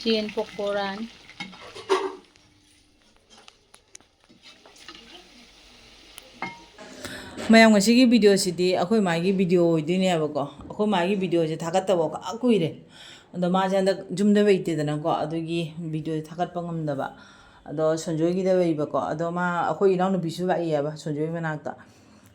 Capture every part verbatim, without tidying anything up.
ꯆꯦꯟ ꯄꯀꯣꯔꯥꯅꯤ꯫ ꯃꯌꯥꯝ, ꯉꯁꯤꯒꯤ ꯚꯤꯗꯤꯑꯣꯁꯤꯗꯤ ꯑꯩꯈꯣꯏ ꯃꯥꯒꯤ ꯚꯤꯗꯤꯑꯣ ꯑꯣꯏꯗꯣꯏꯅꯦꯕꯀꯣ꯫ ꯑꯩꯈꯣꯏ ꯃꯥꯒꯤ ꯚꯤꯗꯤꯑꯣꯁꯦ ꯊꯥꯒꯠꯇꯕ ꯈꯔ ꯀꯨꯏꯔꯦ꯫ ꯑꯗꯣ ꯃꯥꯁꯦ ꯍꯟꯗꯛ ꯌꯨꯝꯗ ꯂꯩꯇꯦꯗꯅꯀꯣ, ꯑꯗꯨꯒꯤ ꯚꯤꯗꯤꯑꯣꯁꯦ ꯊꯥꯒꯠꯄ ꯉꯝꯗꯕ꯫ ꯑꯗꯣ ꯁꯟꯖꯣꯏꯒꯤꯗ ꯂꯩꯕꯀꯣ꯫ ꯑꯗꯣ ꯃꯥ, ꯑꯩꯈꯣꯏ ꯏꯅꯥꯎꯅꯨꯄꯤꯁꯨ ꯂꯥꯛꯏꯌꯦꯕ ꯁꯟꯖꯣꯏ ꯃꯅꯥꯛꯇ꯫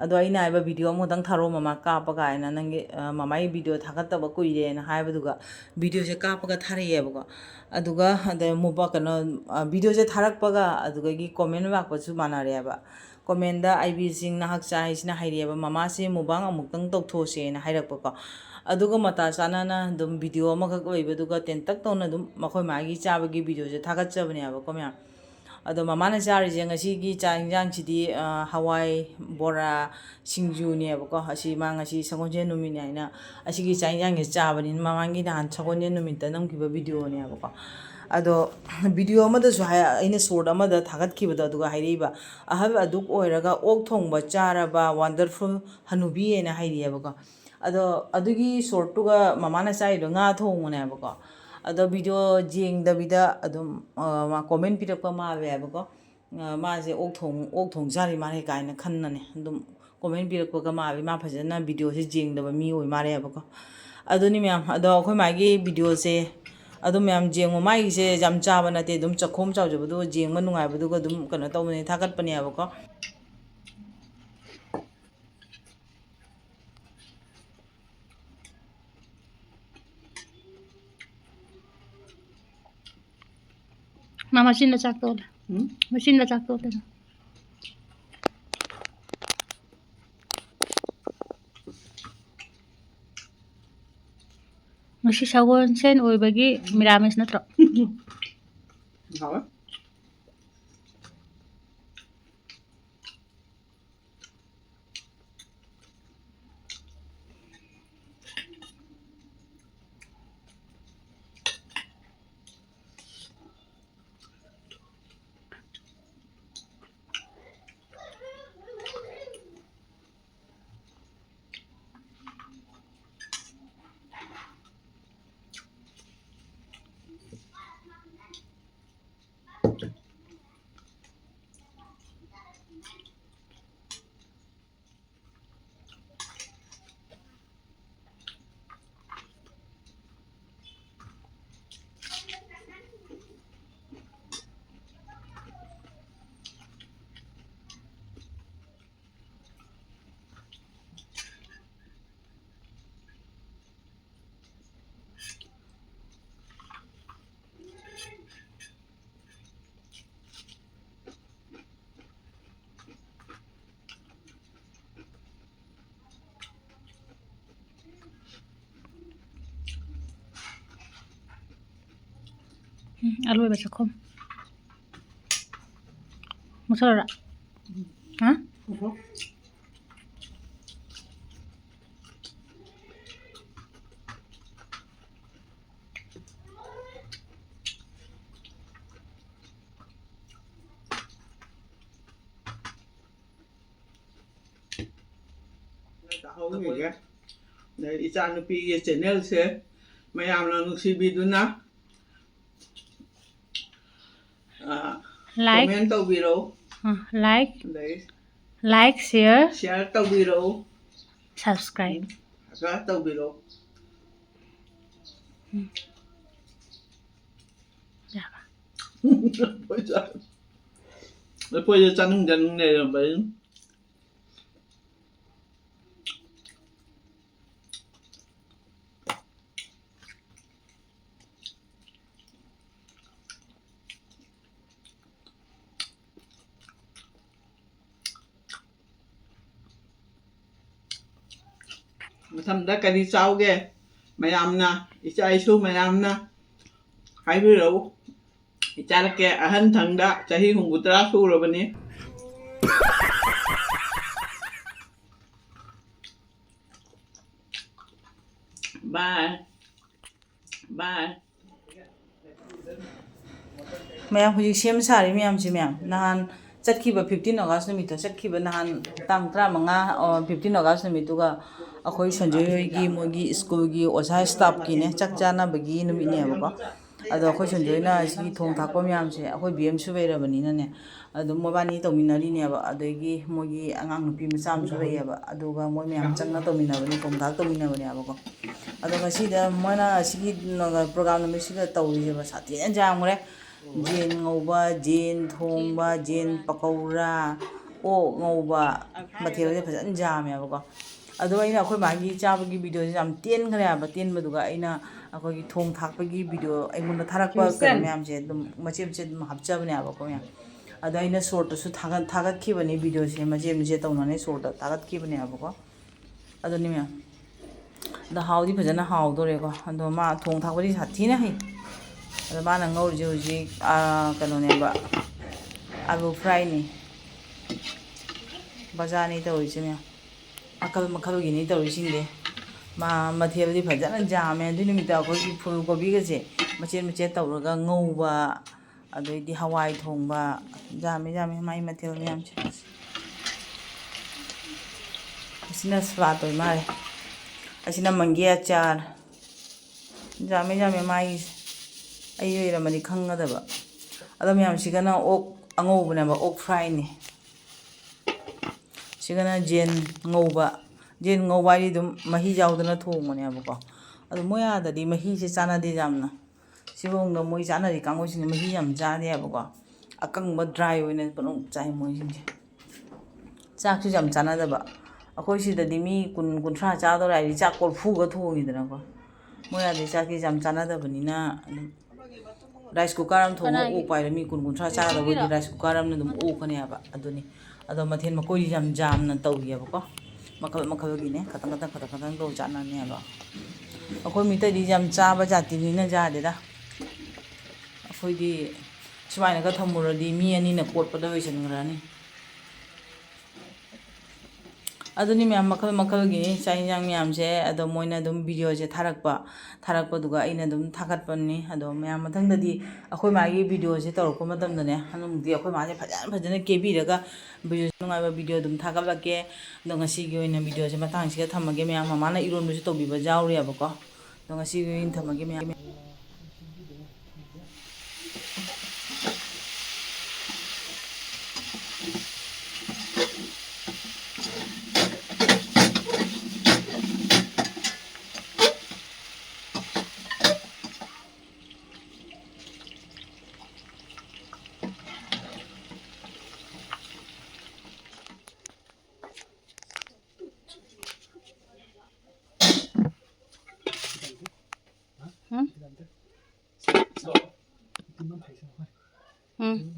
ꯑꯗꯣ ꯑꯩꯅ ꯍꯥꯏꯕ, "ꯚꯤꯗꯤꯑꯣ ꯑꯃꯨꯛꯇꯪ ꯊꯥꯔꯛꯑꯣ ꯃꯃꯥ, ꯀꯥꯞꯄꯒ" ꯍꯥꯏꯅ, "ꯅꯪꯒꯤ, ꯑ, ꯃꯃꯥꯒꯤ ꯚꯤꯗꯤꯑꯣ ꯊꯥꯒꯠꯇꯕ ꯀꯨꯏꯔꯦꯅ" ꯍꯥꯏꯕꯗꯨꯒ ꯚꯤꯗꯤꯑꯣꯁꯦ ꯀꯥꯞꯄꯒ ꯊꯥꯔꯛꯑꯦꯕꯀꯣ꯫ ꯑꯗꯨꯒ ꯑꯗ ꯃꯨꯕ-, ꯀꯩꯅꯣ, ꯑ, ꯚꯤꯗꯤꯑꯣꯁꯦ ꯊꯥꯔꯛꯄꯒ ꯑꯗꯨꯗꯒꯤ ꯀꯣꯃꯦꯟ ꯂꯥꯛꯄꯁꯨ ꯃꯥꯟꯅꯔꯦꯕ꯫ ꯀꯣꯃꯦꯟꯗ ꯑꯥꯏ ꯕꯤ ꯁꯤꯡ ꯅꯍꯥꯛ ꯆꯥ ꯍꯥꯏꯁꯤꯅ ꯍꯥꯏꯔꯛꯑꯦꯕ, "ꯃꯃꯥꯁꯦ ꯃꯨꯕꯥꯡ ꯑꯃꯨꯛꯇꯪ ꯇꯧꯊꯣꯛꯁꯦꯅ" ꯍꯥꯏꯔꯛꯄꯀꯣ꯫ ꯑꯗꯨꯒ ꯃꯇꯥ ꯆꯥꯅꯅ ꯑꯗꯨꯝ ꯚꯤꯗꯤꯑꯣ ꯑꯃꯈꯛ ꯑꯣꯏꯕꯗꯨꯒ ꯇꯦꯟꯇꯛ ꯇꯧꯅ ꯑꯗꯨꯝ ꯃꯈꯣꯏ ꯃꯥꯒꯤ ꯆꯥꯕꯒꯤ ꯚꯤꯗꯤꯑꯣꯁꯦ ꯊꯥꯒꯠꯆꯕꯅꯦꯕꯀꯣ ꯃꯌꯥꯝ꯫ ꯑꯗꯣ ꯃꯃꯥꯅ ꯆꯥꯔꯤꯁꯦ ꯉꯁꯤꯒꯤ ꯆꯥꯛ ꯏꯟꯖꯥꯡꯁꯤꯗꯤ, ꯑ, ꯍꯋꯥꯏ, ꯕꯣꯔꯥ, ꯁꯤꯡꯖꯨꯅꯦꯕꯀꯣ꯫ ꯑꯁꯤ ꯃꯥ ꯉꯁꯤ ꯁꯒꯣꯜꯁꯦꯟ ꯅꯨꯃꯤꯠꯅꯦ ꯍꯥꯏꯅ ꯑꯁꯤꯒꯤ ꯆꯥꯛ ꯏꯟꯖꯥꯡꯁꯦ ꯆꯥꯕꯅꯤꯅ ꯃꯃꯥꯡꯒꯤ ꯅꯍꯥꯟ ꯁꯒꯣꯜꯁꯦꯟ ꯅꯨꯃꯤꯠꯇ ꯅꯝꯈꯤꯕ ꯚꯤꯗꯤꯑꯣꯅꯦꯕꯀꯣ꯫ ꯑꯗꯣ ꯚꯤꯗꯤꯑꯣ ꯑꯃꯗꯁꯨ ꯍꯥꯏ, ꯑꯩꯅ ꯁꯣꯔꯠ ꯑꯃꯗ ꯊꯥꯒꯠꯈꯤꯕꯗꯣ, ꯑꯗꯨꯒ ꯍꯥꯏꯔꯛꯏꯕ, "ꯑꯍꯜ ꯑꯗꯨꯛ ꯑꯣꯏꯔꯒ ꯑꯣꯛ ꯊꯣꯡꯕ ꯆꯥꯔꯕ ꯋꯥꯟꯗꯔꯐꯨꯜ ꯍꯅꯨꯕꯤ" ꯍꯥꯏꯅ ꯍꯥꯏꯔꯤꯑꯕꯀꯣ꯫ ꯑꯗꯣ ꯑꯗꯨꯒꯤ ꯁꯣꯔꯠꯇꯨꯒ ꯃꯃꯥꯅ ꯆꯥꯔꯤꯗꯣ ꯉꯥ ꯊꯣꯡꯕꯅꯦꯕꯀꯣ꯫ ꯑꯗꯣ ꯚꯤꯗꯤꯑꯣ ꯌꯦꯡꯗꯕꯤꯗ ꯑꯗꯨꯝ, ꯑ, ꯃꯥ ꯀꯣꯃꯦꯟ ꯄꯤꯔꯛꯄ ꯃꯥꯜꯂꯦꯕꯀꯣ꯫ ꯑ, ꯃꯥꯁꯦ ꯑꯣꯛ ꯊꯣꯡ-, ꯑꯣꯛ ꯊꯣꯡ ꯆꯥꯔꯤ ꯃꯥꯜꯂꯦ ꯀꯥꯏꯅ ꯈꯟꯅꯅꯦ ꯑꯗꯨꯝ ꯀꯣꯃꯦꯟ ꯄꯤꯔꯛꯄꯒ ꯃꯥꯜꯂꯦ꯫ ꯃꯥ ꯐꯖꯅ ꯚꯤꯗꯤꯑꯣꯁꯦ ꯌꯦꯡꯗꯕ ꯃꯤ ꯑꯣꯏ ꯃꯥꯜꯂꯦꯕꯀꯣ꯫ ꯑꯗꯨꯅꯤ ꯃꯌꯥꯝ, ꯑꯗꯣ ꯑꯩꯈꯣꯏ ꯃꯥꯒꯤ ꯚꯤꯗꯤꯑꯣꯁꯦ ꯑꯗꯨꯝ ꯃꯌꯥꯝ ꯌꯦꯡꯉꯣ꯫ ꯃꯥꯒꯤꯁꯦ ꯌꯥꯝ ꯆꯥꯕ ꯅꯠꯇꯦ, ꯑꯗꯨꯝ ꯆꯥꯛꯈꯣꯝ ꯆꯥꯎꯖꯕꯗꯨꯒ ꯌꯦꯡꯕ ꯅꯨꯡꯉꯥꯏꯕꯗꯨꯒ ꯑꯗꯨꯝ ꯀꯩꯅꯣ ꯇꯧꯕꯅꯦ, ꯊꯥꯒꯠꯄꯅꯦꯕꯀꯣ꯫ ꯃꯥ ꯃꯆꯤꯟꯗ ꯆꯥꯛ ꯇꯣꯜꯂꯦ꯫ ꯎꯝ? ꯃꯆꯤꯟꯗ ꯆꯥꯛ ꯇꯣꯜꯂꯦ꯫ ꯉꯁꯤ ꯁꯒꯣꯜꯁꯦꯟ ꯑꯣꯏꯕꯒꯤ ꯃꯤꯔꯥꯃꯤꯁ ꯅꯠꯇ꯭ꯔꯣ? ꯍꯥꯎꯋꯦ꯫ ꯎꯝ, ꯑꯂꯣꯏꯕ ꯆꯥꯛꯈꯨꯝ꯫ ꯃꯨꯠꯊꯠꯂꯣꯔꯥ? ꯍꯥ? ꯇꯥꯍꯧꯔꯤꯒꯦ꯫ ꯑꯗꯩ ꯏꯆꯥꯅꯨꯄꯤꯒꯤ ꯆꯦꯅꯦꯜꯁꯦ ꯃꯌꯥꯝꯅ ꯅꯨꯡꯁꯤꯕꯤꯗꯨꯅ, ꯑ, Like. Comment ꯇꯧꯕꯤꯔꯧ꯫ ꯑ, like. ꯑꯗꯩ Like, share. Share ꯇꯧꯕꯤꯔꯧ꯫ Subscribe. ꯈꯔ ꯇꯧꯕꯤꯔꯧ꯫ ꯎꯝ꯫ ꯌꯥꯔꯕ? ꯂꯐꯣꯏꯁꯦ ꯆꯥꯅꯤꯡ ꯆꯥꯅꯤꯡ ꯂꯩꯔꯝꯕꯅꯤ꯫ ꯃꯊꯪꯗ ꯀꯔꯤ ꯆꯥꯎꯒꯦ? ꯃꯌꯥꯝꯅ, ꯏꯆꯥ ꯏꯁꯨ ꯃꯌꯥꯝꯅ ꯍꯥꯏꯕꯤꯔꯛꯎ꯫ ꯏꯆꯥ ꯂꯛꯀꯦ ꯑꯍꯟ ꯊꯪꯗ ꯆꯍꯤ ꯍꯨꯝꯐꯨꯇꯔꯥ ꯁꯨꯔꯕꯅꯤ꯫ Bye. Bye. ꯃꯌꯥꯝ ꯍꯧꯖꯤꯛ ꯁꯦꯝ ꯁꯥꯔꯤ ꯃꯌꯥꯝꯁꯦ, ꯃꯌꯥꯝ ꯅꯍꯥꯟ ꯆꯠꯈꯤꯕ fifteen August ꯅꯨꯃꯤꯠꯇꯣ, ꯆꯠꯈꯤꯕ ꯅꯍꯥꯟ ꯇꯥꯡ ꯇꯔꯥꯃꯉꯥ, ꯑꯣ, fifteen August ꯅꯨꯃꯤꯠꯇꯨꯒ ꯑꯩꯈꯣꯏ ꯁꯟꯖꯣꯏ ꯍꯣꯏꯒꯤ ꯃꯣꯏꯒꯤ ꯁ꯭ꯀꯨꯜꯒꯤ ꯑꯣꯖꯥ staffꯀꯤꯅꯦ ꯆꯥꯛ ꯆꯥꯅꯕꯒꯤ ꯅꯨꯃꯤꯠꯅꯦꯕꯀꯣ꯫ ꯑꯗꯣ ꯑꯩꯈꯣꯏ ꯁꯟꯖꯣꯏꯅ ꯁꯤꯒꯤ ꯊꯣꯡ ꯊꯥꯛꯄ ꯃꯌꯥꯝꯁꯦ ꯑꯩꯈꯣꯏ ꯕꯤ ꯑꯦꯝ ꯁꯨ ꯂꯩꯔꯕꯅꯤꯅꯅꯦ, ꯑꯗꯨꯝ ꯃꯕꯥꯅꯤ ꯇꯧꯃꯤꯟꯅꯔꯤꯅꯦꯕ꯫ ꯑꯗꯒꯤ ꯃꯣꯏꯒꯤ ꯑꯉꯥꯡ ꯅꯨꯄꯤ ꯃꯆꯥ ꯑꯃꯁꯨ ꯂꯩꯌꯦꯕ, ꯑꯗꯨꯒ ꯃꯣꯏ ꯃꯌꯥꯝ ꯆꯪꯅ ꯇꯧꯃꯤꯟꯅꯕꯅꯦ, ꯊꯣꯡ ꯊꯥꯛ ꯇꯧꯃꯤꯟꯅꯕꯅꯦꯕꯀꯣ꯫ ꯑꯗꯣ ꯉꯁꯤꯗ ꯃꯣꯏꯅ ꯁꯤꯒꯤ program ꯅꯨꯃꯤꯠꯁꯤꯗ ꯇꯧꯔꯤꯁꯦꯕ ꯁꯥꯊꯤꯅ ꯌꯥꯝꯈ꯭ꯔꯦ꯫ ꯌꯦꯟ ꯉꯧꯕ, ꯌꯦꯟ ꯊꯣꯡꯕ, ꯌꯦꯟ ꯄꯀꯧꯔꯥ, ꯑꯣꯛ ꯉꯧꯕ, ꯃꯊꯦꯜꯁꯦ ꯐꯖꯅ ꯌꯥꯝꯃꯦꯕꯀꯣ꯫ ꯑꯗꯣ ꯑꯩꯅ ꯑꯩꯈꯣꯏ ꯃꯥꯒꯤ ꯆꯥꯕꯒꯤ videoꯁꯦ ꯌꯥꯝ ꯇꯦꯟꯈ꯭ꯔꯦ ꯍꯥꯏꯕ, ꯇꯦꯟꯕꯗꯨꯒ ꯑꯩꯅ ꯑꯩꯈꯣꯏꯒꯤ ꯊꯣꯡ ꯊꯥꯛꯄꯒꯤ video ꯑꯩꯉꯣꯟꯗ ꯊꯥꯔꯛꯄ ꯀꯩꯅꯣ ꯃꯌꯥꯝꯁꯦ ꯑꯗꯨꯝ ꯃꯆꯦꯠ ꯃꯆꯦꯠ ꯑꯗꯨꯝ ꯍꯥꯞꯆꯕꯅꯦꯕꯀꯣ ꯃꯌꯥꯝ꯫ ꯑꯗꯣ ꯑꯩꯅ shortꯇꯁꯨ ꯊꯥꯒꯠ-, ꯊꯥꯒꯠꯈꯤꯕꯅꯦ, videoꯁꯦ ꯃꯆꯦꯠ ꯃꯆꯦꯠ ꯇꯧꯅꯅꯦ shortꯇ ꯊꯥꯒꯠꯈꯤꯕꯅꯦꯕꯀꯣ꯫ ꯑꯗꯨꯅꯤ ꯃꯌꯥꯝ꯫ ꯑꯗꯣ ꯍꯥꯎꯗꯤ ꯐꯖꯅ ꯍꯥꯎꯗꯣꯔꯦꯀꯣ꯫ ꯑꯗꯣ ꯃꯥ ꯊꯣꯡ ꯊꯥꯛꯄꯗꯤ ꯁꯥꯊꯤꯅ ꯍꯩ꯫ ꯑꯗꯣ ꯃꯥꯅ ꯉꯧꯔꯤꯁꯦ ꯍꯧꯖꯤꯛ, ꯑꯥ, ꯀꯩꯅꯣꯅꯦꯕ, ꯑꯥꯂꯨ ꯐ꯭ꯔꯥꯏꯅꯤ꯫ ꯕꯖꯥꯔꯅꯤ ꯇꯧꯔꯤꯁꯤꯅꯦ, ꯃꯈꯜ ꯃꯈꯜꯒꯤꯅꯤ ꯇꯧꯔꯤꯁꯤꯡꯁꯦ꯫ ꯃꯥ ꯃꯊꯦꯜꯗꯤ ꯐꯖꯅ ꯌꯥꯝꯃꯦ꯫ ꯑꯗꯨꯏ ꯅꯨꯃꯤꯠꯇ ꯑꯩꯈꯣꯏꯒꯤ ꯐꯨꯜ ꯀꯣꯕꯤꯒꯁꯦ ꯃꯆꯦꯠ ꯃꯆꯦꯠ ꯇꯧꯔꯒ ꯉꯧꯕ, ꯑꯗꯩꯗꯤ ꯍꯋꯥꯏ ꯊꯣꯡꯕ, ꯌꯥꯝꯃꯦ, ꯌꯥꯝꯃꯦ ꯃꯥꯏ ꯃꯊꯦꯜ ꯃꯌꯥꯝꯁꯦ꯫ ꯑꯁꯤꯅ ꯁꯂꯥꯗ ꯑꯣꯏ ꯃꯥꯜꯂꯦ꯫ ꯑꯁꯤꯅ ꯃꯪꯒꯦ ꯑꯆꯥꯔ꯫ ꯌꯥꯝꯃꯦ, ꯌꯥꯝꯃꯦ ꯃꯥꯒꯤꯁꯦ꯫ ꯑꯩ ꯑꯣꯏꯔꯝꯃꯗꯤ ꯈꯪꯒꯗꯕ꯫ ꯑꯗꯣ ꯃꯌꯥꯝꯁꯤꯒꯅ ꯑꯣꯛ ꯑꯉꯧꯕꯅꯦꯕ, ꯑꯣꯛ ꯐ꯭ꯔꯥꯏꯅꯤ꯫ ꯁꯤꯒꯅ ꯌꯦꯟ ꯉꯧꯕ꯫ ꯌꯦꯟ ꯉꯧꯕ ꯍꯥꯏꯗꯤ ꯑꯗꯨꯝ ꯃꯍꯤ ꯌꯥꯎꯗꯅ ꯊꯣꯡꯕꯅꯦꯕꯀꯣ꯫ ꯑꯗꯣ ꯃꯣꯏ ꯑꯥꯗꯗꯤ ꯃꯍꯤꯁꯦ ꯆꯥꯟꯅꯗꯦ ꯌꯥꯝꯅ꯫ ꯁꯤꯐꯥꯎꯗ ꯃꯣꯏ ꯆꯥꯅꯔꯤ ꯀꯥꯡꯕꯨꯁꯤꯡꯁꯦ ꯃꯍꯤ ꯌꯥꯝ ꯆꯥꯗꯦꯕꯀꯣ꯫ ꯑꯀꯪꯕ ꯗ꯭ꯔꯥꯏ ꯑꯣꯏꯅ ꯑꯗꯨꯝ ꯆꯥꯏ ꯃꯣꯏꯁꯤꯡꯁꯦ꯫ ꯆꯥꯛꯁꯨ ꯌꯥꯝ ꯆꯥꯟꯅꯗꯕ꯫ ꯑꯩꯈꯣꯏ ꯁꯤꯗꯗꯤ ꯃꯤ ꯀꯨꯟ, ꯀꯨꯟꯊ꯭ꯔꯥ ꯆꯥꯗꯧꯔꯦ ꯍꯥꯏꯗꯤ ꯆꯥꯛ ꯀꯣꯔꯐꯨꯒ ꯊꯣꯡꯉꯤꯗꯅꯀꯣ꯫ ꯃꯣꯏ ꯑꯥꯗꯗꯤ ꯆꯥꯛꯁꯦ ꯌꯥꯝ ꯆꯥꯟꯅꯗꯕꯅꯤꯅ ꯑꯗꯨꯝ ꯔꯥꯏꯁ ꯀꯨꯀꯔ ꯑꯃ ꯊꯣꯡꯉꯒ ꯀꯅꯥꯒꯤ? ꯑꯣꯛꯄ ꯍꯥꯏꯔꯣ, ꯃꯤ ꯀꯨꯟ ꯀꯨꯟꯊ꯭ꯔꯥ ꯆꯥꯒꯗꯕ ꯑꯣꯏꯗꯤ ꯁꯤꯒꯤꯔꯣ? ꯔꯥꯏꯁ ꯀꯨꯀꯔ ꯑꯃꯅ ꯑꯗꯨꯝ ꯑꯣꯛꯀꯅꯦꯕ꯫ ꯑꯗꯨꯅꯤ꯫ ꯑꯗꯣ ꯃꯊꯦꯜ ꯃꯀꯣꯏꯁꯤ ꯌꯥꯝ ꯌꯥꯝꯅ ꯇꯧꯔꯤꯑꯕꯀꯣ꯫ ꯃꯈꯜ ꯃꯈꯜꯒꯤꯅꯦ, ꯈꯇꯪ ꯈꯇꯪ ꯈꯇꯪ ꯈꯇꯪ ꯇꯧ ꯆꯥꯅꯅꯦꯕ꯫ ꯑꯩꯈꯣꯏ ꯃꯤꯇꯩꯗꯤ ꯌꯥꯝ ꯆꯥꯕ ꯖꯥꯇꯤꯅꯤꯅ ꯌꯥꯗꯦꯗ꯫ ꯑꯩꯈꯣꯏꯗꯤ ꯁꯨꯃꯥꯏꯅꯒ ꯊꯝꯃꯨꯔꯗꯤ ꯃꯤ ꯑꯅꯤꯅ ꯀꯣꯠꯄꯗ ꯂꯣꯏꯁꯤꯟꯈ꯭ꯔꯅꯤ꯫ ꯑꯗꯨꯅꯤ ꯃꯌꯥꯝ, ꯃꯈꯜ ꯃꯈꯜꯒꯤꯅꯤ ꯆꯥꯛ ꯌꯦꯟꯁꯥꯡ ꯃꯌꯥꯝꯁꯦ꯫ ꯑꯗꯣ ꯃꯣꯏꯅ ꯑꯗꯨꯝ ꯚꯤꯗꯤꯑꯣꯁꯦ ꯊꯥꯔꯛꯄ, ꯊꯥꯔꯛꯄꯗꯨꯒ ꯑꯩꯅ ꯑꯗꯨꯝ ꯊꯥꯒꯠꯄꯅꯤ꯫ ꯑꯗꯣ ꯃꯌꯥꯝ ꯃꯊꯪꯗꯗꯤ ꯑꯩꯈꯣꯏ ꯃꯥꯒꯤ ꯚꯤꯗꯤꯑꯣꯁꯦ ꯇꯧꯔꯛꯄ ꯃꯇꯝꯗꯅꯦ, ꯍꯟꯗꯛꯃꯨꯛꯇꯤ ꯑꯩꯈꯣꯏ ꯃꯥꯁꯦ ꯐꯖꯅ ꯐꯖꯅ ꯀꯦꯕꯤꯔꯒ ꯚꯤꯗꯤꯑꯣꯁꯦ, ꯅꯨꯡꯉꯥꯏꯕ ꯚꯤꯗꯤꯑꯣ ꯑꯗꯨꯝ ꯊꯥꯒꯠꯂꯛꯀꯦ꯫ ꯑꯗꯣ ꯉꯁꯤꯒꯤ ꯑꯣꯏꯅ ꯚꯤꯗꯤꯑꯣꯁꯦ ꯃꯇꯥꯡꯁꯤꯒ ꯊꯝꯃꯒꯦ ꯃꯌꯥꯝ꯫ ꯃꯃꯥꯅ ꯏꯔꯣꯟꯕꯁꯨ ꯇꯧꯕꯤꯕ ꯌꯥꯎꯔꯤꯑꯕꯀꯣ꯫ ꯑꯗꯣ ꯉꯁꯤꯒꯤ ꯑꯣꯏꯅ ꯊꯝꯃꯒꯦ ꯃꯌꯥꯝ꯫ ꯎꯝ? ꯎꯝ꯫